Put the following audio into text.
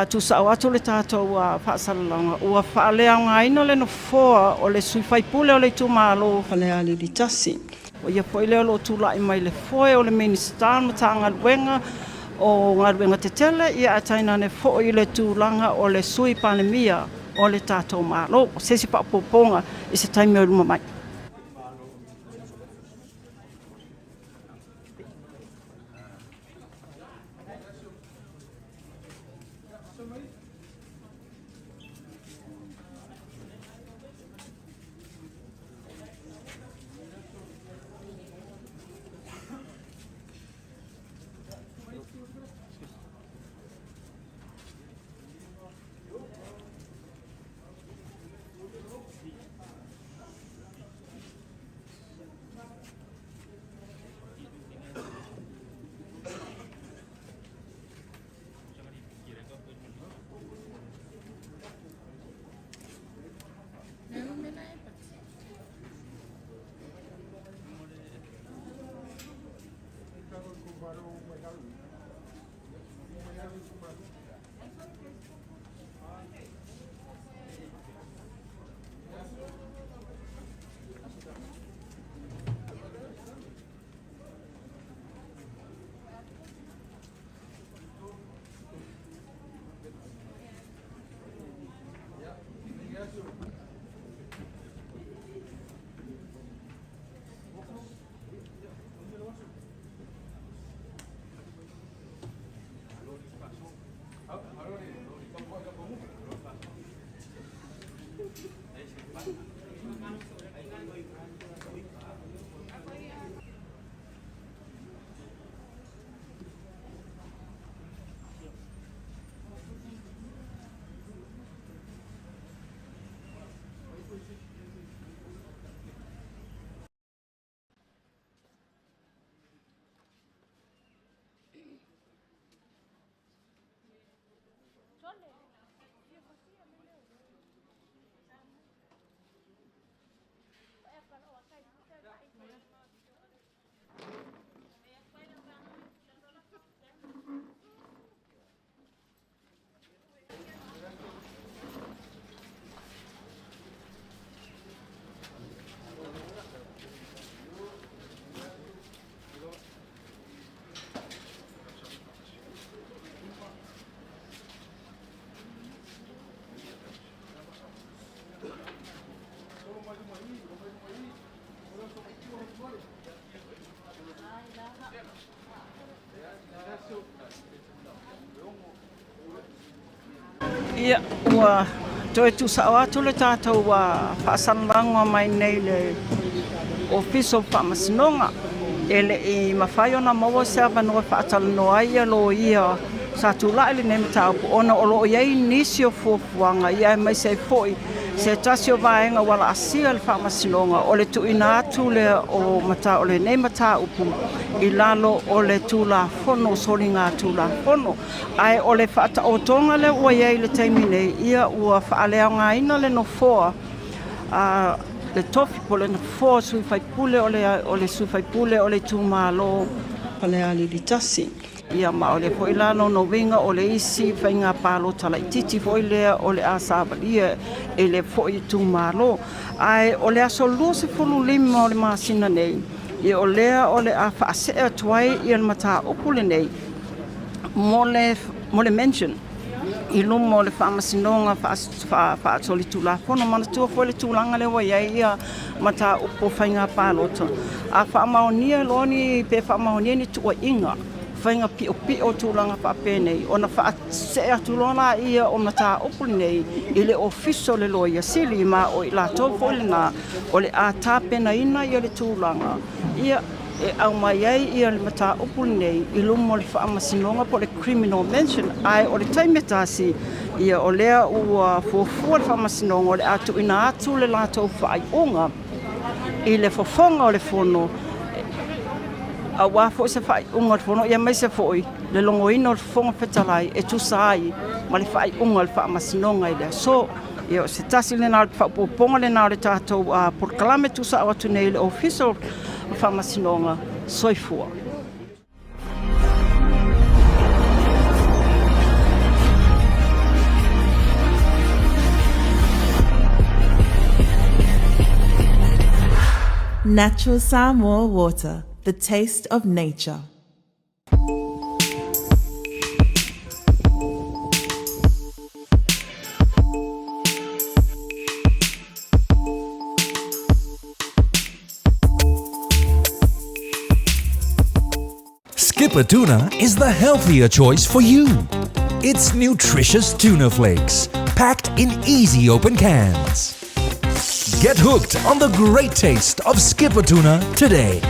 Tuusao atu le tatou faasalalauga, ua faaleaogaina le nofoa o le sui faipule o le itumalo Falealili 1. O ia foi lea o lo o tulai mai le foe o le Minisita o le Matagaluega o Galuega Tetele, ia ae tainane foi le tulaga o le Sui Palemia o le tatou Malo. O se isi faaopoopoga i se taimi o i luma mai. Ia, ua toe tuusao atu le tatou faasalalauga mai nei le Ofisa o Faamasinoga. E le i mafai ona maua se avanoa e faatalanoa ai ia loia sa tulai lenei mataupu ona o lo o i ai nisi o fuafuaga ia aemaise ai foi se tasi o vaega ua laasia e le Faamasinoga o le tuuina atu lea o o lenei mataupu i lalo o le Tulafono o Soligatulafono. Ae o le faataotoga lea ua i ai i le taimi nei, ia ua faaleaogaina le nofoa a le tofi po o le nofoa o sui faipule o le, o le sui faipule o le itumalo Falealili 1. Ia ma o le foi la lona uiga o le isi faiga palota laitiiti foi lea o le a savalia e le foi itumalo. Ae o le aso 25 o le masina nei, ia o lea o le a faasee atu ai ia le mataupu lenei mo le, mo le mention i luma o le Faamasinoga Faasolitulafono. Manatua foi le tulaga lea ua i ai ia mataupu o faiga palota, a faamaonia loa ni, pe faamaonia ni tuuaiga faiga piopio tulaga faapenei, ona faasee atu loa laia o mataupu lenei i le Ofisa o le Loia Sili, ma o i latou foi lena o le a tapenaina ia le tulaga ia e aumai ai ia le mataupu lenei i luma o le Faamasinoga po o le Criminal Mention. Ae o le taimi e tasi, ia o lea ua fuafua le Faamasinoga o le a tuuina atu le latou faaiuga i le fofoga o le Fono, aua foi se faaiuga o le Fono, ia aemaise foi le logoina o le Fofoga Fetalai e tusa ai ma le faaiuga o le Faamasinoga i le aso. Ia, o se tasi lena o le faaopoopoga lena o le tatou polokalame tuusao atu nei i le Ofisa o Faamasinoga. Soifua. Natural Samoa water, the taste of nature. Skippa Tuna is the healthier choice for you. It's nutritious tuna flakes, packed in easy open cans. Get hooked on the great taste of Skippa Tuna today.